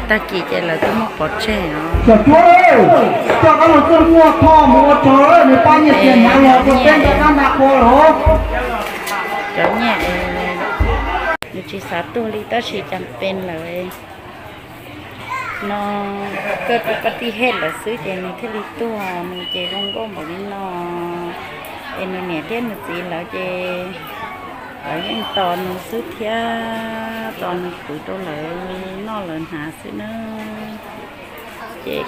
Tag kis ces lawv twb muab pov tseg os. Cov cuab, coj koj los txog muaj tho mus ua tso, nws pab nyiaj tias nyav los ua teb nrog kab nta qhua los. Cov nyiaj nws tsis xav tuag li tab sis cas pes lawm no, koj tij hej lawm xwb ces nws thiaj li tuag, nws ces zoo nkauj npaum li no. Es nws niam thiab nws txiv lawv ces lawv yeej tos nws xwb thiab, tos nws khwv rau lawv noj lawv hnav xwb na. Ces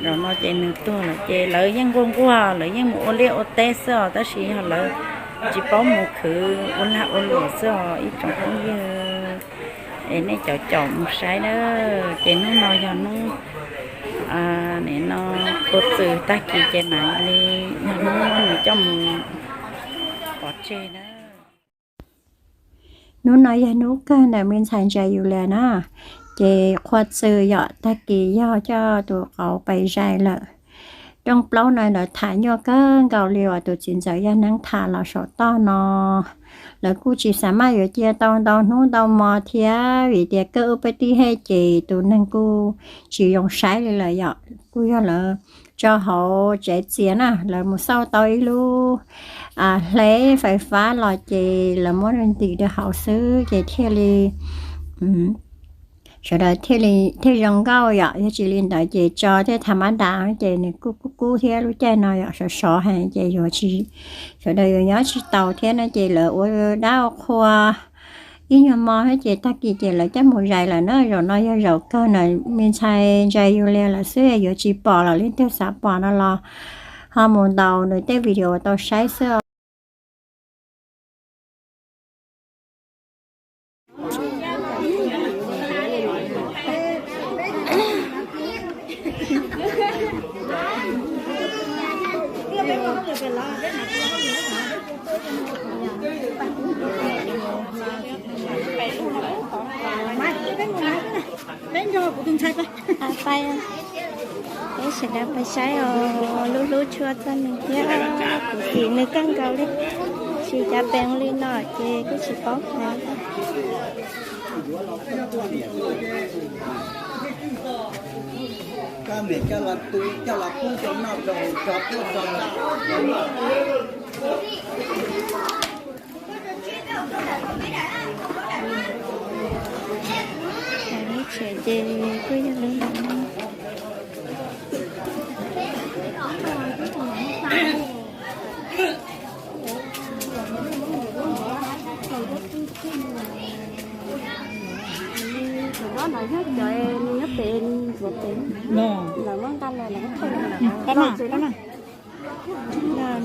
zaum no ces nws tuag lawm ces lawv yeej nquag nquag, lawv yeej mus ua liaj ua teb xwb os, tab sis yog lawv tsis paub mus khwv ua lag ua luam xwb os ib tsoom phooj ywg. Es nej caum caum mus saib na, ces hnub no yog hnub, nim no qhua txws tag kis ces mam li yog hnub nws coj mus pov tseg na. Hnub no yog hnub kawg ntawm me ntxhais Ntsa Yus Lias na, ces qhua txws yom, tag kis yog coj tus qauv pais zais lawm. Rooj plaub no lawv tham nyuaj kawg nkaus li uas tus txiv ntxawm Yaj Neeb tham los saum toj no. Lawv kuj tsis xav maj yuav cia tau ntau hnub ntau hmo thiab vim tias kawj ua peb tij hej ces tus neeg kuj tsis zoo saib li lawm yom, kuj yog lawv tso hauv tsev txias na, lawv mus xauj tau ib lub hle fais fab los ces lawv muab ntim rau hauv xwb ces thiaj li sawv daws thiaj li thiaj zoo nkauj yom, yog tsis li ntawd ces tso thiaj tham mab das ces nws kuj kub kub thiab lub caij no yom sov sov heev ces yuav tsis, sawv daws yuav nyob tsis taus thiab no ces lawv ua dab ua qhua ib nyuag hmo thiab ces tag kis ces lawv coj mus zais lawm na. Zaum no yog zaum kawg na, me ntxhais Ntsa Yus Lias lawm xwb yuav tsis pom lawm, leej twg xav pom no los ho mus ntaus nws tej video tau saib xwb os. Peb nrog kuv tus ntxhais peb. Peb sawv daws pais saib os, lub hlub tshua txog nws thiab, kuv tim nws kawg nkaus li. Tsis cas pes li no ces kuj tsis paub hais. Lub tsev ces kuj yog li ntawd. Thaum no nyob cov nws nyob pem ntxuav pem, lawv muab nqa los lawv muab thauj los. Nws lub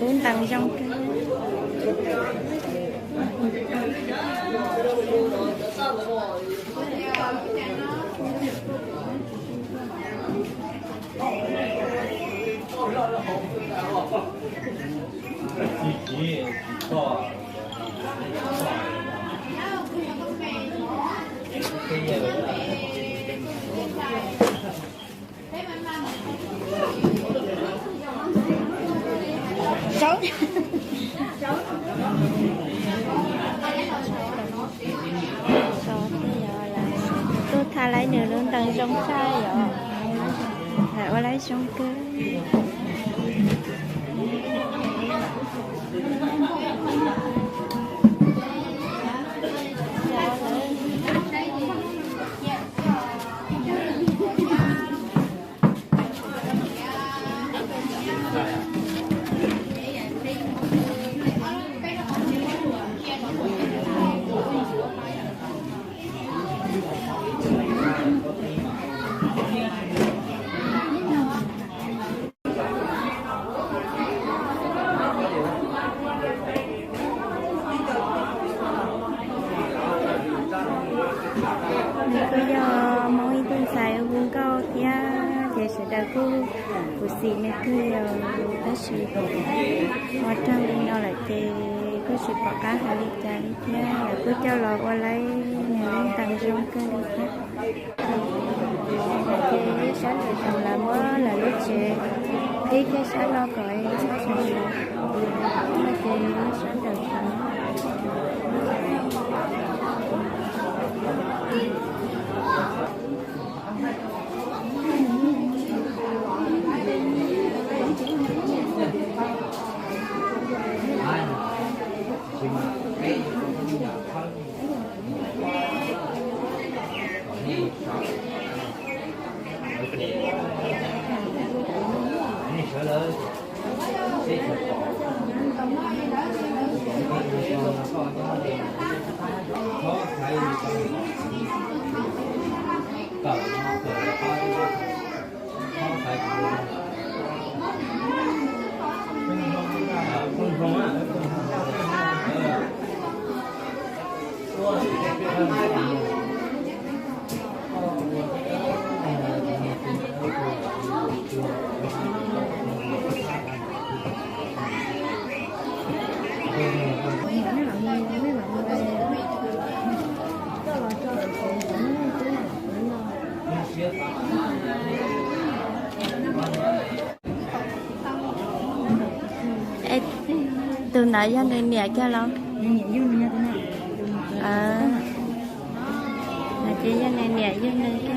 ntees zoo kawg. Tuaj tha lawv nws lub ntees zoo tshaj yom. Lawv ua lawv zoo kawg. Kuv xim nws kawg yog, tab sis ua raug li no lawm ces kuj tsis pom qab hais li cas li thiab, lawv kuj coj los ua laib nws lub ntees zoo kawg li thiab. Ces sab nraum zoov lawv muab lawv lub tsev qhib kiag sab no kom txhob sov sov, ces muab sab nraum zoov. Tus ntawd yog nws niam kiag los? Ces yog nws niam yug nws kiag.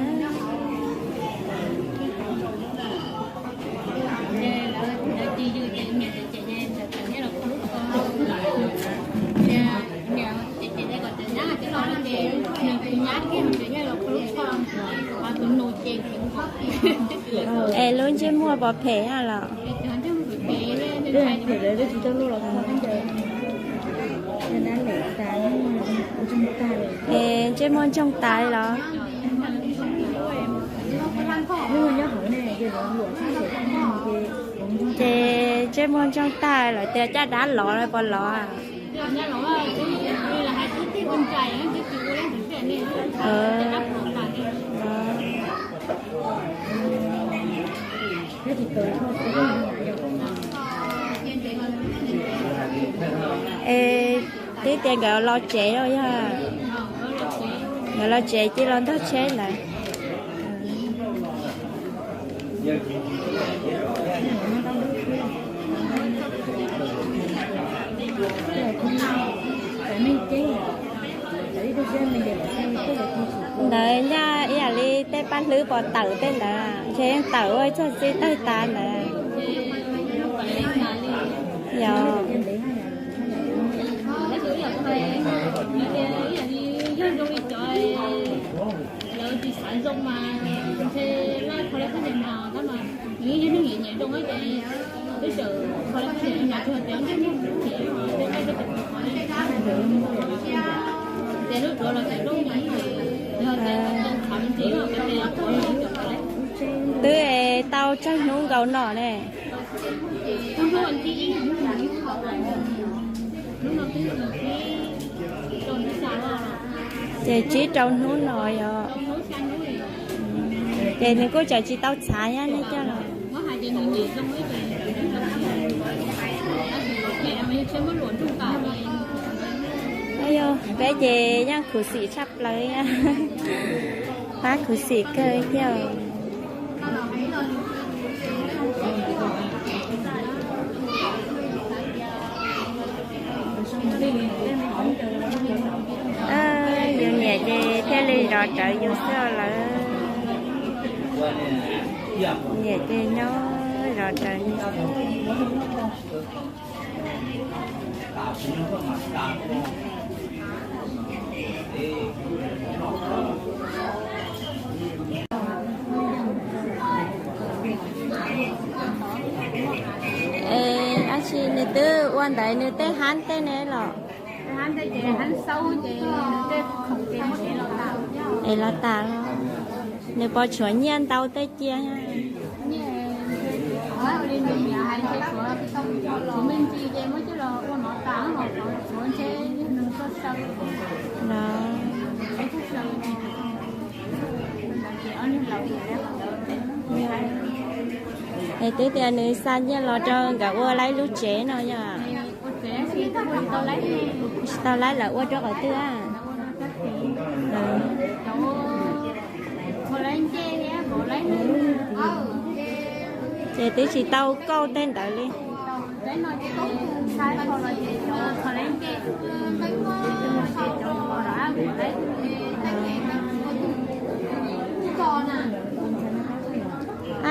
Es lub ntsej muag pom phem los? Es ntsej muag ntsoog tas los? Ces ntsej muag ntsoog tag lawm tias caj dab lov pos lov. Es twb tias nkawd los tsev los yog? Nkawd los tsev cia los ntog tsheb ntawd. Ntawd nyaj ib yam li tej paj hlwb pos tawm tej ntawd, ntshe yeej tawm ua ib txog txij tawg tas ntawd. Yog. Twb tau tsawg hnub nkaus no ne? Ces tsib rau hnub no yog. Ces nws kuj tseem tsis tau txhav thiab ne coj los? Yog peb ces yeej khuv xim tshaj plaws, pab khuv xim kawg thiab. Yus niam ces thiaj li zov rawv yus xwb lawm. Niam ces nyob zov rawv yus. Es dab tsi nws twb ua ntawd nws tej hab tej ne los? Es los tas los? Nws puas tshuav nyiaj ntau tej cia? Los, Es twb tias nws xa nyiaj los rau nkawd ua laib lub tsev no yog? Tsis tau laib, lawv ua rau qhov twg? Ces twb tsis tau kauj tej ntawd li.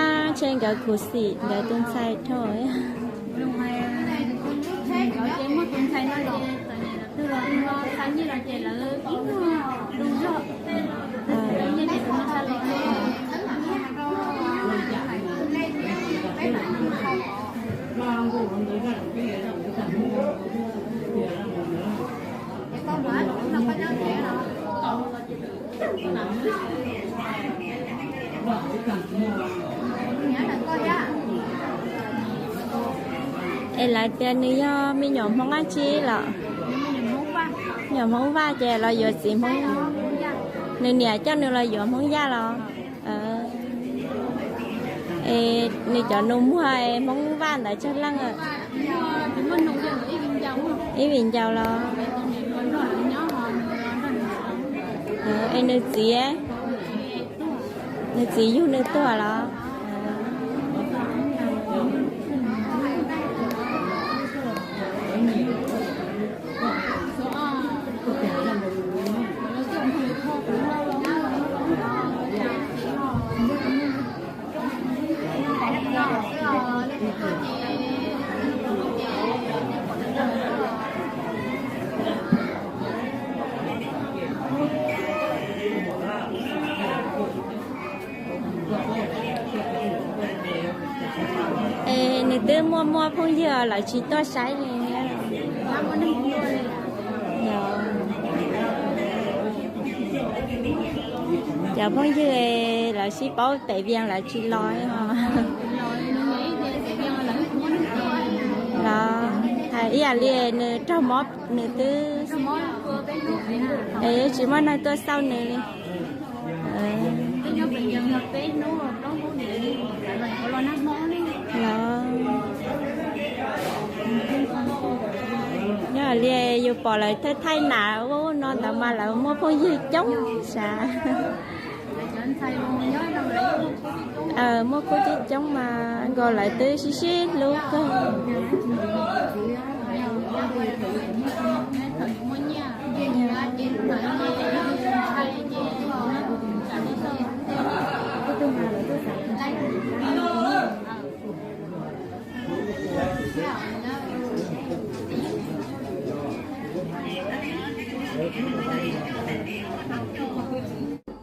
Ab, ntshe nkawd khuv xim nkawd tus ntxhais dhau. Es lawv tias nws yog me nyuam Hmoob dab tsi los? Me nyuam Hmoob Vaj ces los yuav txiv Hmoob. Nws niam coj nws los yuav Hmoob Yaj los? Es nws cov nus muag Hmoob Vaj ntawd tsawg leej? Ib vim ncaus los? Es nws txiv, nws txiv yug nws tuag los? Es nws twb muaj muaj phooj ywg lawv tsis tuaj saib li. Cov phooj ywg lawv sib paub pem Vias lawv tsis los os. Los hais ib yam li nws raug mob nws twb, es tsis muaj neeg tuaj xauj nws li. Los nyob li yus pom lawv thaij thaij nam ub no ntawd mas lawv muaj phooj ywg coob sav. Muaj khub coob coob mas nkaus lawv twb sib sib hlub kawg.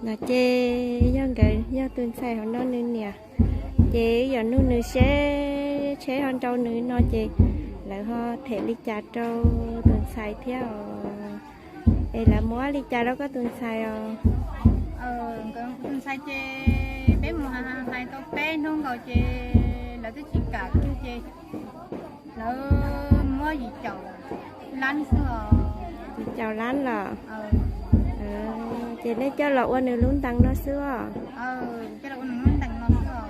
No ces yog nkawd yog tus ntxhais hauv no nws niam, ces wb yuav nug nws seb tsheb ho nrau nws no ces lawv ho them li cas rau tus ntxhais thiab os? Es lawv muab li cas rau koj tus ntxhais os? Tus ntxhais ces peb mus hais tau peb hnub nkaus ces lawv twb tsis kam kiag ces lawv muab yim caum lab xwb os. Yim caum lab los? Ces nej coj los ua nws lub ntees no xwb os? Coj los ua nws lub ntees no xwb os.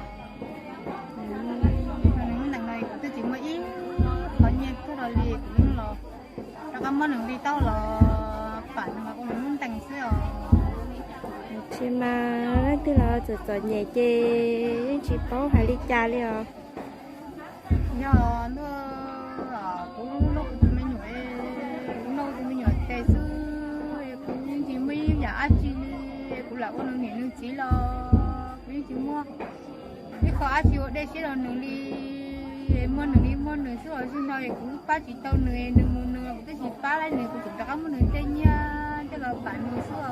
Nws lub ntees no kuv twb tsis muaj ib qho nyiaj kiag li kuv yeej los rov qab muab nws li tau los pam nws los ua nws lub ntees xwb os. Tsis mas leej twg los txom txom nyem ces yeej tsis paub hais li cas li os. Yog ntuj, kuv noj kuv tus me nyuam, kuv noj kuv tus me nyuam tes xwb, kuv yeej tsis muaj ib yam dab tsi li, kuv lam ua nws niam nws txiv los kuv yeej tsis muaj ib qho dab tsi ua dej siab rau nws li. Muaj nws li muaj nws xwb os, zaum no kuv pab tsis tau nws, nws mus nws los kuv twb tsis pab li nws, kuv tseem rov qab muab nws tej nyiaj coj los pam nws xwb os.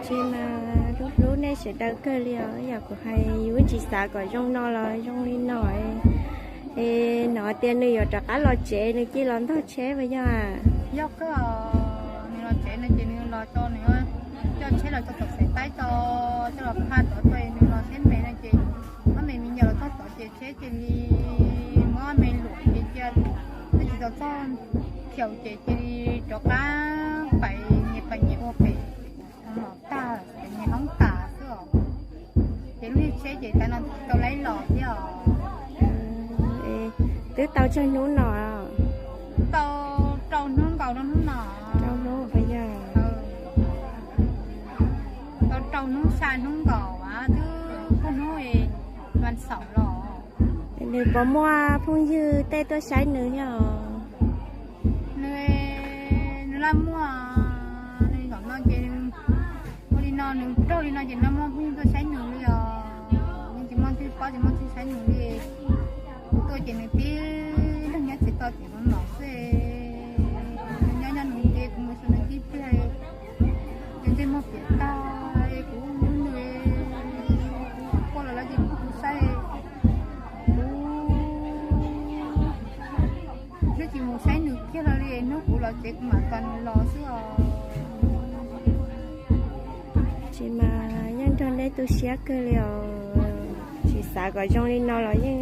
Tsis mas hlub hlub nej sawv daws kawg li os, yog kuv hais yus tsis xav kom zoo no los zoo li no. Es no tias nws yuav rov qab los tsev nws cia los ntog tsheb puas yog? Yog kawg, nws los tsev no ces nws los tso, nws coj tsheb los tso tom xaiv taib tso, coj los phaj tod tso, nws los tsheb me no ces ob me me nyuam los txog tod ces tsheb cia li muab ob me luam ces cia twb tsis tau txog chaw ces cia li rov qab pais nyias pais nyias ua pem mom tag, pem nyias hoob tas xwb os. Ces lub niag tsheb ces tav no tsis tau laib Twb tau tsawg hnub no? Tau rau hnub nkaus rau hnub no. Rau hnub puas yog? Tau rau hnub xya hnub nkaus, twb pub hnub vas xaum los. Nws puas muaj phooj ywg tej tuaj saib nws thiab os? Nws, nws laj muaj, nws zaum no ces ua li no nws raug li no ces laj muaj phooj ywg tuaj saib nws li os. Nws tsis muaj twg paub tsis muaj twg saib nws li. Kuv tuaj ces nws tib leeg nyob tsis tau tim no xwb. Nws nyob nyob nws ces kuv mus xyuas nws tib pliag, nws ntsej muag piam tag, kuv hlub nws, kuv quaj los lawv tsis pub kuv saib. Kuv twb tsis mus saib nws kiag los li, hnub kuv los tsev kuv mam tos nws los xwb os. Tsis mas yeej nrog neb tu siab kawg li os. Tsis xav kom zoo li no los yeej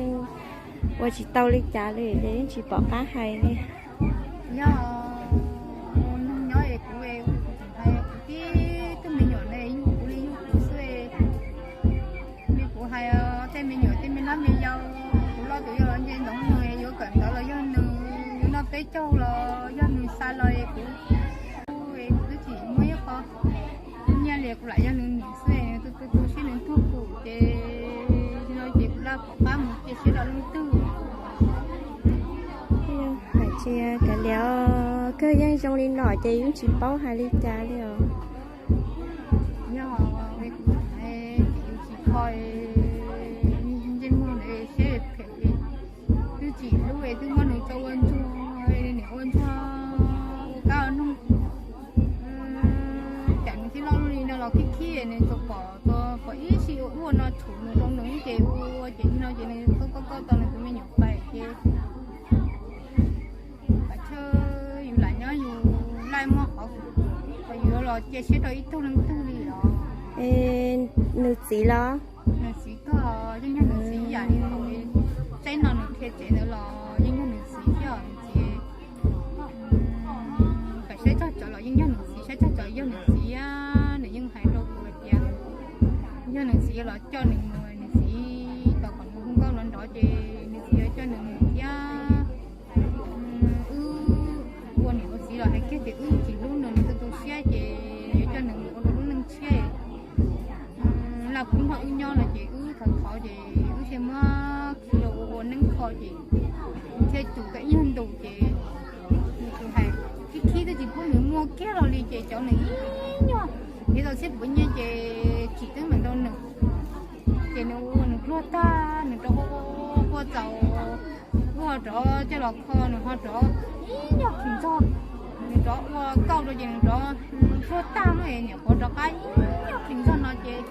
ua tsis tau li cas li, yeej tsis pom qab hais li. Yog neeg nyob es kuv, kuv tseem hais kuv tib tug me nyuam ne yug kuv li yug kuv xwb. Li kuv hais, tej me nyuam tej me hnab me yau, kuv loj tus yog los nce ntsoov nws, yuav kawm ntawv los yog nws, yuav noj peb caug los yog nws xa los es kuv, kuv twb tsis muaj ib qho nyiaj li, kuv lam yog nws niam xwb, nws tu tu tu siab nws tuag kuv ces, no ces kuv laj pom qab mus cia siab rau leej twg. Hais tias kav liam, kawg yeej zoo li no ces yeej tsis paub hais li cas li os. Yog kuv tsis kho, ntsej muag ntawd siab phem, twb tsis hlub es twb muab nws tso ua ntsuag, niam ua ntsuag ua kab ua noog. Cas nws tib loj li no los khib khib nws txawm pom, pom ib si ua ua no tshum nws rau nws ib ce ua ces no ces nws koj koj koj tau nws tus me nyuam pais ces Kav tsij yus lam nyob yus laij muaj qhov, yus yuav los cia siab rau ib tug leej twg li los. Nws txiv los? Nws txiv koj yeej yog nws txiv ib yam li thaum tsaib no nws qhia tsev ntawd los yeej yog nws txiv thiab nws txiv. Pam saib txog cov los yeej yog nws txiv, saib txog cov yog nws txiv, nws yeej hais rau kuv hais tias yog nws txiv los coj nws mus, nws txiv tos kom nws hu nkauj los nrov ces nws txiv yuav coj nws mus thiab. Wb ua niam ua txiv los hais kiag tias wb tsis hlub nws, nws tu tu siab ces yuav coj nws mus ua rau lub neej tshiab. Laj kub nrog wb nyob no ces wb thov thov ces wb thiaj muab khi rau ua ua neeb kho ces thiaj tsum tau ib nyuag ntus ces nws tus hais khib khib twb tsis pub nws muaj kiag los li ces cov nws ib nyuag, nws tau txhiab puav nyiaj ces tsim teeb meem rau nws. Ces nws ua nws pluag tag nws rov quaj txaus, wb ho rov coj los kho nws ho rov ib nyuag plhis ntxog, nws rov ua kauj rau ces nws rov pluag tag no es niam qhuav rov qab ib nyuag plhis ntxog no ces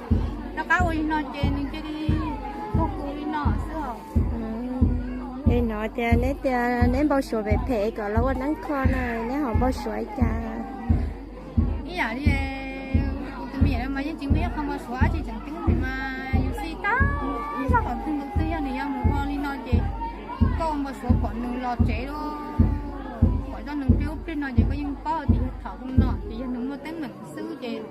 rov qab ua li no ces nws cia li tuag kuv li no xwb os. Es hnov tias neb tias neb npau suav phem phem kom los ua neeb kho no, neb ho npau suav li cas? Ib yam li kuv tus me nyuam no mas yeej tsis muaj ib qho npau suav dab tsi tseem ceeb li mas yus xav tag zog kom twg nkaus twg yog nws yuav mus ua li no ces koj ua npau suav pom nws los tsev lawm, pom zoj nws plig ub plig no ces koj yeej paub tias yog thaum no ces yog nws muaj teeb meem xwb ces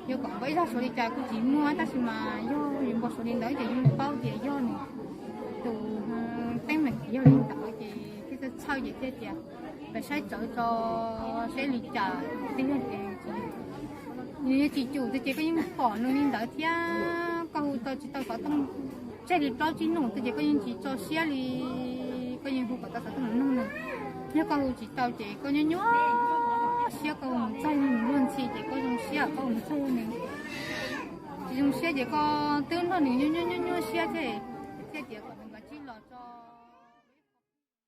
yog kom npau ib zaj suav li cas kuj tsis muaj tab sis mas yog yus npau suav li ntawd ces yeej paub tias yog nws tus teeb meem yog li ntawd ces thiaj txhawj ces thiaj tias pab saib txawv tso saib li cas twg yog ces nws yuav tsis cum tiag ces koj yeej pom nws li ntawd thiab koj hu tau tsis tau xov tooj tseg li plaub tsib nub twg ces koj yeej tsis tso siab li, koj yeej hu kom tau xov tooj nug nws. Yog koj hu tsis tau ces koj nyuaj nyuaj siab, koj hu mus txog yog nws luag ntxhi ces koj zoo siab, koj hu mus txog yog nws tsis zoo siab ces koj twb nrog nws nyuaj nyuaj nyuaj nyuaj siab thiab.